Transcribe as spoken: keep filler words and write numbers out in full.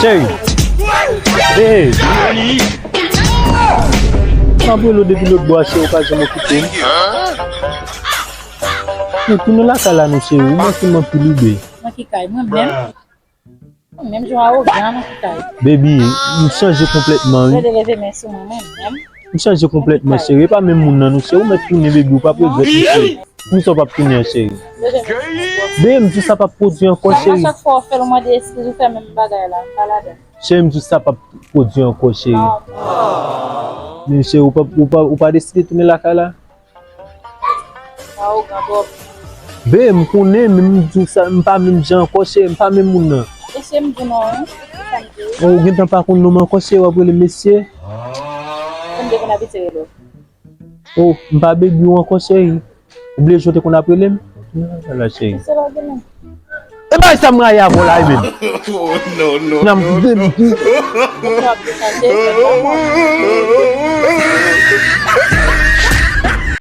Cheri. Babe. M ap rele w depi lòt bò a, cheri, ou pa janm okipe m. Men tounen lakay la non, cheri, ou manke m anpil wi, babe. Nan ki kay? Mwen menm? Mwen menm, jan w awogan nan ki kay? Baby, m chanje konplètman, wi. Rete leve men sou mwen, mwen menm. M chanje konplètman, cheri. E pa menm moun nan, non, cheri. Ou mèt tounen, baby, ou p ap regrèt, non, cheri. Poukisa w p ap tounen an, cheri? Baby, m di sa p ap pwodui ankò, cheri. A chak fwa w fè l, ou mande eskiz, ou fè menm bagay la, m pa ladan. Cheri, m di sa p ap pwodui ankò, cheri. Men cheri, ou pa, ou pa, ou pa deside tounen lakay la? Awogan twòp. Babe, m konnen, men m di w sa, m pa menm jan ankò, cheri, m pa menm moun nan. Mesye, m di w non, wi. Sa m di w. Ou gentan pa konn non m ankò, cheri, w ap rele m mesye. Sa m te konn abitye rele w. Oh, m pa baby w ankò, cheri. Ou bliye jan w te konn ap rele m? Ala, cheri. Mesye, pa gen non. E bagay sa m rayi avè w la, wi, baby. Oh, no, no, no, no. Mesye, w ap desann, se fè kòman.